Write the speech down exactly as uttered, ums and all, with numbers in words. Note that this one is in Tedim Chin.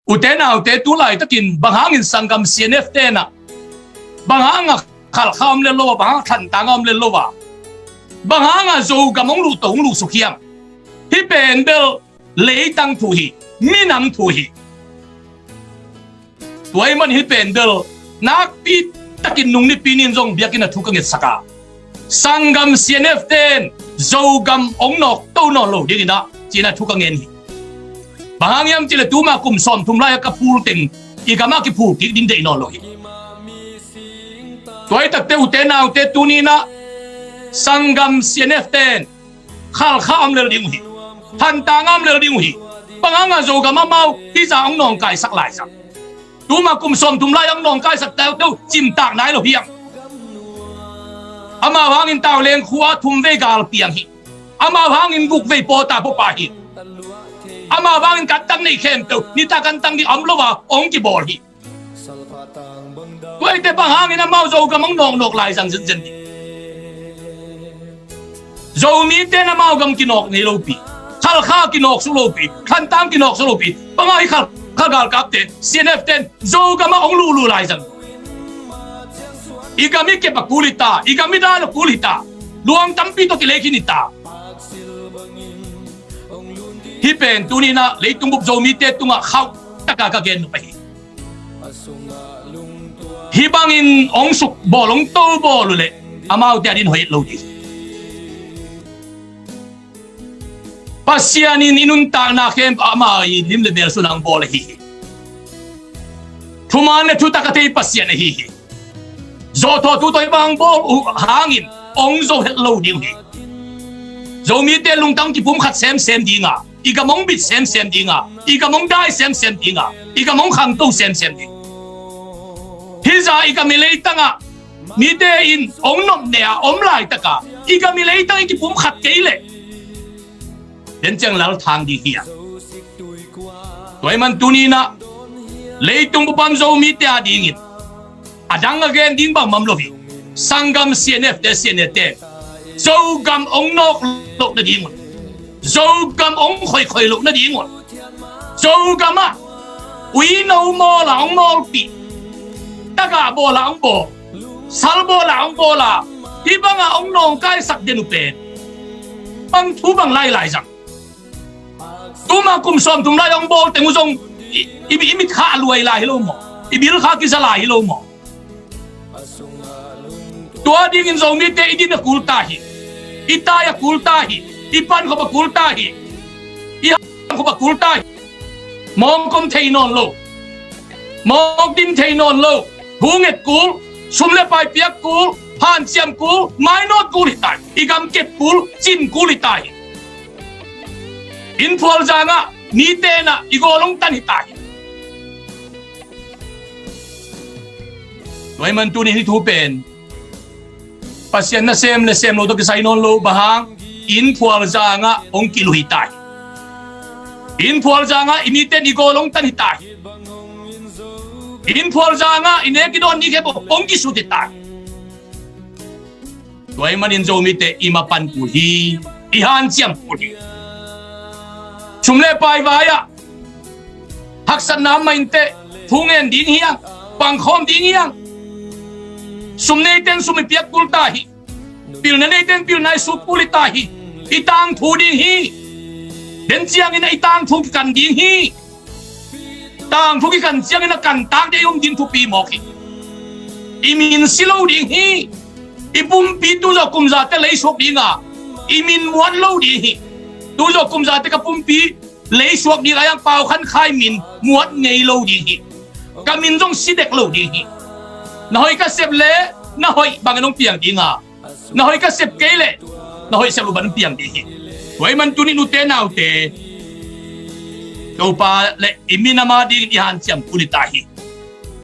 Ute naute, tu laitakin bang hangin sanggam C N F tenah bang hanga Khalkha om le lo a, bang hanga Thantlang a om le lo a, bang hanga Zogam hong luhto hong luhsuk hiam? Hih pen bel leitang thu hi, minam thu hi. Tua ahih man hih pen bel nakpi takin nung nipi ni-in zong biakinn ah thu ka ngetsak a, sanggam C N F ten Zogam hong nawkto nawn lo dinginah ci-inah thu ka ngen hi. Bang hang hiam cihleh tuma kum sawmthum lai-a ka phul teng i gamah kiphul kik ding deih nawn lo hi. Tua hi takte ute naute, tuni-inah sanggam C N F ten Khalkha om lel ding uh hi. Thantlang om lel ding uh hi. Bang hanga Zogam amau hih zah hong nawngkaisak lai zang? Tuma kum sawmthum lai hong nawngkaisak teu teu cimtak nai lo hiam? Amau hangin Tauleng khua thum vei gal piang hi. Amau hangin guk vei pawta pawpa hi. Amau hangin kantak nei khempeuh nitak kantak ni om lo a hong kibawl hi. Tua ahih teh bang hangin amau Zogam hong nawknawk lai zang zenzen ding? Zomite in amau gam kinawk ngei lopi, Khalkha kinawksuk lopi, Thantlang kinawksuk lopi, bang hang hih Khalkha galkapte, C N F ten Zogam ah hong luhluh lai zang? I gam i kep a kul hi ta, i gam i dal a kul hi ta, luang tampi tawh kilei khin hi ta. Hih pen tuni-inah leitung bup Zomite tungah khauh taka ka gen nop ahi. Hih bangin hong sukbawl, hong tobawl uh leh amaute a din hoih et lo ding. Pasian in i nuntakna khempeuh ama i lim le mel sungah hong bawl ahi hi. Thuman le thutak a thei Pasian ahi hi. Zawhthawh thu tawh hih bang hong bawl uh hangin hong zo het lo ding uh hi. Zomite lungtang kipum khat semsem dinga, i gam hong bit semsem dinga, i gam hong dai semsem dinga, i gam hong khangto semsem ding. Hih zah i gam i leitangah mite in hong nopneh a om laitaka i gam i leitang i kipum khat kei leh den ciang lal thang ding hi a. Tua ahih man tuni-inah leitung bup a om Zomite a dingin a dang a gen ding bangmah om lo hi. Sanggam C N F te, C N A te Zogam hong nawk loh nadingun, Zogam hong khoikhoi loh nadingun, Zogam ah uino mawl a hong mawlpih, tagah bawl a hong bawl, sal bawl a hong bawl a, hih bangah hong nawngkaisak den uh pen bang thu bang lailai zang? Tuma kum sawmthum lai hong bawl teng uh zong i, i, i mit kha a luai lai hi lo maw? I bil kha kiza lai hi lo maw? Tua dingin Zomite i din a kul ta hi. I tai a kul ta hi. I pankhop a kul ta hi. I hankhop a kul ta hi. Mawk om thei nawn lo. Mawk din thei nawn lo. Hu nget kul, sum le pai piak kul, hanciam kul, mainawt kul hi ta hi. I gam kep kul, cin kul hi ta hi. Inn phual zangah mite in ah i gawl hong tan hi ta hi. Tua ahih man tuni hih thu pen Pasian nasem le sem lo tawh kisai nawn lo, bang hang? Inn phual zangah hong kiluh hi ta hi. Inn phual zangah i mite in i gawl hong tan hi ta hi. Inn phual zangah i nek i dawn ni khempeuh hong kisut hi ta hi. Tua ahih manin Zomite i mapan kul hi, i hanciam kul hi. Sum le pai vai-ah haksatna mah inteh, thu ngen ding hi hang, pangkhawm ding hi hang. Sum neite in sum i piak kul ta hi. Pilna neite in pilna i suk kul hi ta hi. I tangthu ding hi. Den ciangin i tangthu kikan ding hi. Tangthu kikan ciangin a kantak ding i om ding thupi mawk hi. I min si lo ding hi. I pumpi tuzawh kumzate leisuak ding a, i min muat lo ding hi. Tuzawh kumzate ka pumpi leisuak ding a, a yang Pau Khan Khai min muat ngei lo ding hi. Ka min zong si dek lo ding hi. Na hoih ka sep le na hoih bangin hong piang ding a, na hoih ka sep kei le na hoih sep lo bangin hong piang ding hi. Tua ahih man tuni nute naute, Topa le i minam a dingin i hanciam kul hi ta hi.